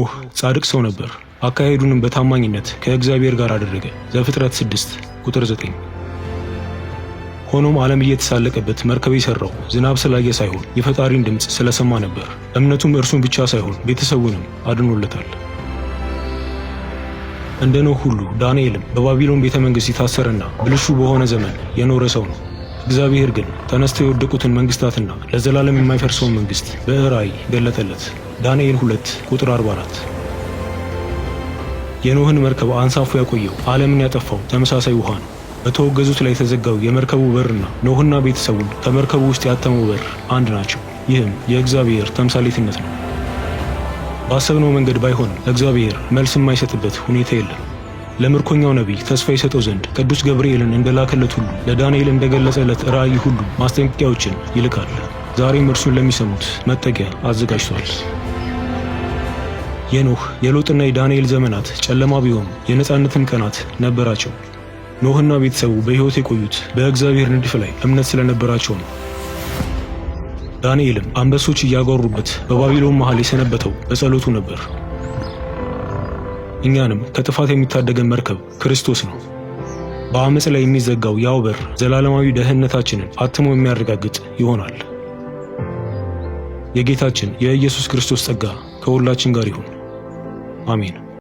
ኖህ ጻድቅ ሰው ነበር፣ አካሄዱንም በታማኝነት ከእግዚአብሔር ጋር አደረገ። ዘፍጥረት 6 ቁጥር 9። ሆኖም ዓለም እየተሳለቀበት መርከብ የሠራው ዝናብ ስላየ ሳይሆን የፈጣሪን ድምፅ ስለሰማ ነበር። እምነቱም እርሱን ብቻ ሳይሆን ቤተሰቡንም አድኖለታል። እንደ ኖህ ሁሉ ዳንኤልም በባቢሎን ቤተ መንግሥት የታሰረና ብልሹ በሆነ ዘመን የኖረ ሰው ነው። እግዚአብሔር ግን ተነስተው የወደቁትን መንግሥታትና ለዘላለም የማይፈርሰውን መንግሥት በራእይ ገለጠለት። ዳንኤል 2 ቁጥር 44። የኖህን መርከብ አንሳፎ ያቆየው ዓለምን ያጠፋው ተመሳሳይ ውሃ ነው። በተወገዙት ላይ የተዘጋው የመርከቡ በርና ኖህና ቤተሰቡን ከመርከቡ ውስጥ ያተመው በር አንድ ናቸው። ይህም የእግዚአብሔር ተምሳሌትነት ነው። ባሰብነው መንገድ ባይሆንም እግዚአብሔር መልስ የማይሰጥበት ሁኔታ የለም። ለምርኮኛው ነቢይ ተስፋ ይሰጠው ዘንድ ቅዱስ ገብርኤልን እንደላከለት ሁሉ ለዳንኤል እንደገለጸለት ራእይ ሁሉ ማስጠንቀቂያዎችን ይልካል። ዛሬም እርሱን ለሚሰሙት መጠጊያ አዘጋጅቷል። የኖህ፣ የሎጥና የዳንኤል ዘመናት ጨለማ ቢሆኑ የነጻነትም ቀናት ነበራቸው። ኖህና ቤተሰቡ በሕይወት የቆዩት በእግዚአብሔር ንድፍ ላይ እምነት ስለነበራቸው ነው። ዳንኤልም አንበሶች እያጓሩበት በባቢሎን መሃል የሰነበተው በጸሎቱ ነበር። እኛንም ከጥፋት የሚታደገን መርከብ ክርስቶስ ነው። በአመፅ ላይ የሚዘጋው ያው በር ዘላለማዊ ደህንነታችንን አትሞ የሚያረጋግጥ ይሆናል። የጌታችን የኢየሱስ ክርስቶስ ጸጋ ከሁላችን ጋር ይሁን። አሜን።